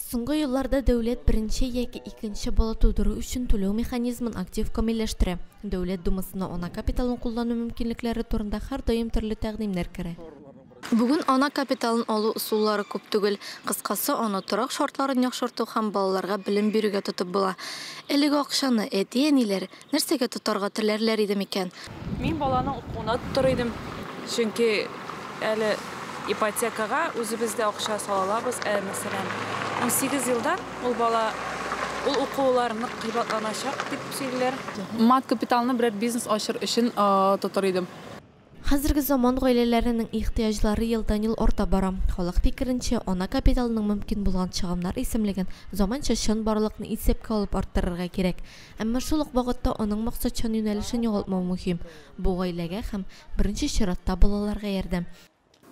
Соңгы елларда дәүләт беренче яки икенче бала тудыру өчен түләү механизмын актив камилләштерә. Дәүләт Думасына ана капиталын куллану мөмкинлекләре турында һәрдаим төрле тәкъдимнәр керә. Бүген ана капиталын алу ысуллары күп түгел. Кыскасы, аны торак шартларын яхшырту һәм балаларга белем бирүгә тотып була. Әлеге акчаны әти-әниләр нәрсәгә тотарга теләрләр иде микән? Мин баланың укуына тотыр идем, чөнки әле ипотекага үзебез дә акча сала алабыз. Ә мәсәлән, 18 елдан ул бала ул укулар нык кыйбатланачак дип сөйлиләр. Мат капиталны берәр бизнес ачыр өчен тотыр идем. Хәзерге заман гаиләләренең ихтыяҗлары елдан-ел арта бара. Халык фикеренчә, ана капиталының мөмкин булган чыгымнар исемлеген заманча чынбарлыкны исәпкә алып арттырырга кирәк. Әмма шул ук вакытта аның максатчан юнәлешен югалтмау мөһим. Бу гаиләгә һәм беренче чиратта балаларга ярдәм.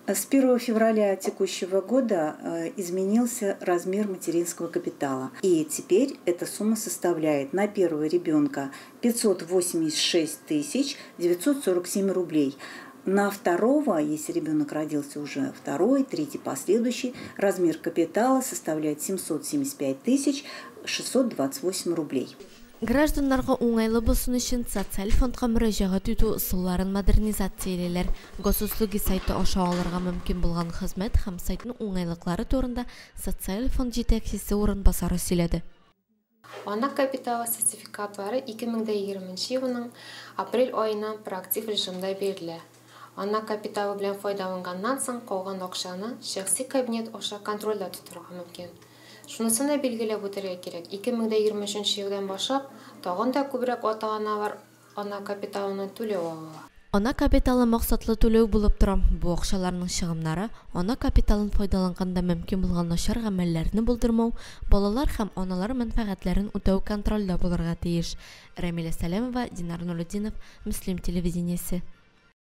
С 1 февраля текущего года изменился размер материнского капитала. И теперь эта сумма составляет на первого ребенка 586 947 рублей. На второго, если ребенок родился уже второй, третий, последующий, размер капитала составляет 775 628 рублей. Гражданнарга уңайлы булсын өчен социаль фондка мөрәҗәгать итү ысулларын модернизациялиләр. Госуслуги сайты аша алырга мөмкин булган хезмәт һәм сайтның уңайлыклары турында социаль фонд җитәкчесе урынбасары сөйләде. Ана капиталы сертификатлары 2020 елның апрель аеннан проактив режимда бирелә. Ана капиталы белән файдаланганнан соң калган акчаны шәхси кабинет аша контрольдә тотарга мөмкин. Шунысын да билгеләп үтәргә кирәк, 2023 елдан башлап тагын да күбрәк ата-аналар ана капиталына түләү ала. Ана капиталы максатлы түләү булып тора. Бу акчаларның чыгымнары ана капиталын файдаланганда мөмкин булган начар гамәлләрне булдырмау, балалар һәм аналар мәнфәгатьләрен үтәү контрольдә булырга тиеш. Рәмилә Сәләмова, Динар Нурутдинов, Мөслим телевидениесе.